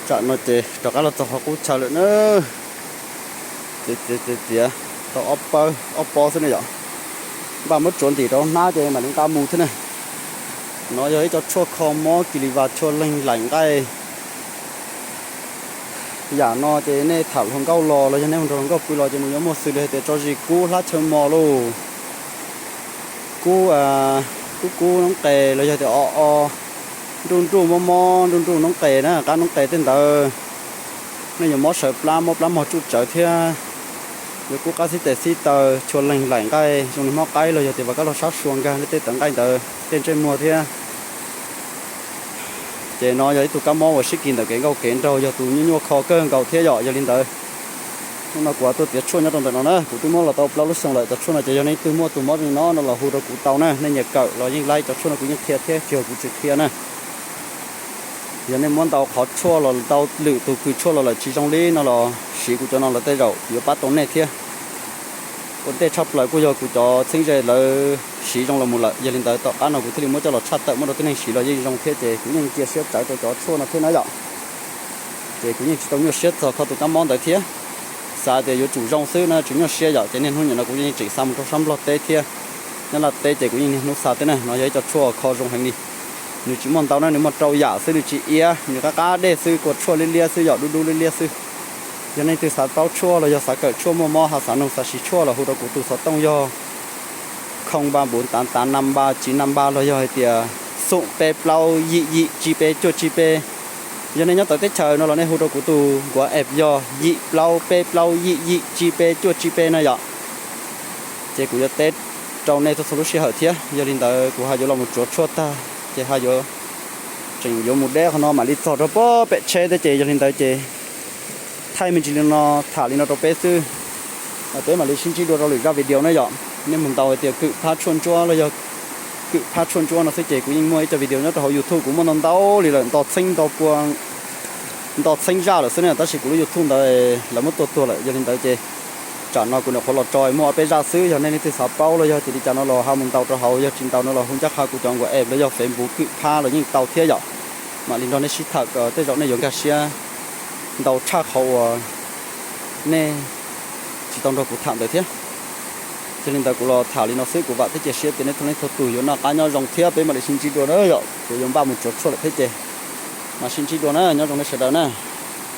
Tsam no ces rov qab los txog qhov qub chaw lawm na. Ces txiav txiav txiav tau ob pawg ob pob xwb ne yom. Npaj muab tsuav ntim rau hnab ces mam li nqa mus thiab ne. No yog ib co tshuaj kho mob kis lis vas, tshuaj leeg laim nqaij. Yam no ces nej tham hluas nkauj los los yog nej mus nrog hluas nkauj pw los ces nws yuav muaj xws li hais tias tso zis kub hlab chaw mos lauj, kub, kub kub noob qes los yog tias o o, nruj nruj mob mob nruj nruj noob qes na, qab noob qes tej ntawd. Nej yuav mob sawv plab, mob plab mog tsuj tsawv thiab yuav kub qab xib tes xib taw, tshuaj leeg laim nqaij zoo li hmob qaib los yog tias vas kab laug sab sua nkag nej tej tawv nqaij ntawd tej ntsej muag thiab. Ces no yog ib tug kab mob uas sib kis ntawm kev nkauj kev nraug, yog tus nyuaj nyuaj kho kawg nkaus thiab yom. Yog li ntawd, hnub no kuv tuaj txiav tshuaj nyob rau ntawm no na, kuv twb muab los tau plaub lub xyoo lawm. Cov tshuaj no ces yog nej twg muaj tus mob li no no los hu rau kuv tau na, nej nyiam kawm los yeej laib. Cov tshuaj no kuv yeej qhia thiab tsis yog kuv tsis qhia na. Yog nej muab ntau qhov tshuaj los ntau lwm tus kws tshuaj los lawm tsis zoo li no los siv kuv cov no los tej zaum yuav pab tau nej thiab. Ua ntej tshaj plaws kuj yog kuv cov txheeb ze lawv siv zoo los mus lawm, yog li ntawd tom qab no kuv thiaj li muab coj los tshaj tawm muab rau tib neeg siv los yeej zoo thiab, ces kuv yeej cia siab tsawv rau cov tshuaj no thiab na yom. Ces kuv yeej tsis tau nyuaj siab txog kho tus kab mob ntawd thiab. Xav tias yuav tsum zoo xwb na, tsis nyuaj siab yom. Ces niaj hnub nim no kuv yeej tseem xa mus rau sab Nplog teb thiab Nyab Laj teb, ces kuv yeej niaj hnub xa thiab na. No yog ib co tshuaj kho zoo heev li. Nws tsis muaj ntau na, nws muaj rau yam xwb, nws tsis iab, nws qab qab dej xwb, kua tshuaj liab liab xwb yom, dub dub liab liab xwb. Yog nej twg xav paub tshuaj los yog xav kawm tshuaj muaj mob ho xav noog xav siv tshuaj los hu rau kuv tus xov tooj yog không ba bốn tám tám năm ba chín năm ba los yog hais tias xoom peb plaub yim yim tsib peb cuaj tsib peb. Yog nej nyob tawm teb chaws no los nej hu rau kuv tus nkuav app yog yim plaub peb plaub yim yim tsib peb cuaj tsib peb na yom. Ces kuv yuav teb rau nej txhua txhua lub sij hawm thiab. Yog li ntawd kuv ho yuav los mus tsuav tshuaj tag ces ho yuav tseem yuav mus deb qhov no mam li txog rau pem tsheb thiab. Ces yog li ntawd ces thaij me ntsis li no, tham li no rau peb xwb. Peb mam li sib ntsib dua rau lwm zaj video na yom. Nej mus ntaus hais tias Kwm Phab Tshuaj Ntsuab los yog Kwm Phab Tshuaj Ntsuab no xwb ces kuv yeej muaj ib co video nyob rau hauv YouTube kuv muaj ntau ntau li lawm, nto txheeb nto pua, nto txheeb zaj lawm xwb ne, tab sis kuv lub YouTube ntawd lawv muab tua tuag lawm. Yog li ntawd ces tsam no kuv nyuam qhuav los tso muaj ob peb zaj xwb, yog nej leej twg xav paub los yog tias li cas no los ho mus ntaus rau hauv, yog tsis ntaus no los hu ncaj qha kuv cov nkuav app los yog Facebook Kwm Phab los yeej tau thiab yom. Mam li nrog nej sib tham kom tej zaum nej yuav nkag siab ntau tshaj qhov uas nej tsis tau nrog kuv tham ntawd thiab. Yog li ntawd kuv los tham li no xwb, kuv vam thiab cia siab tias nej txhua leej txhua tus yuav noj qab nyob zoo thiab peb mam li sib ntsib dua na yom. Kuv yuav npaj mus tsuav tshuaj lawm thiab ces mam sib ntsib dua na, nyob zoo nej sawv daws na.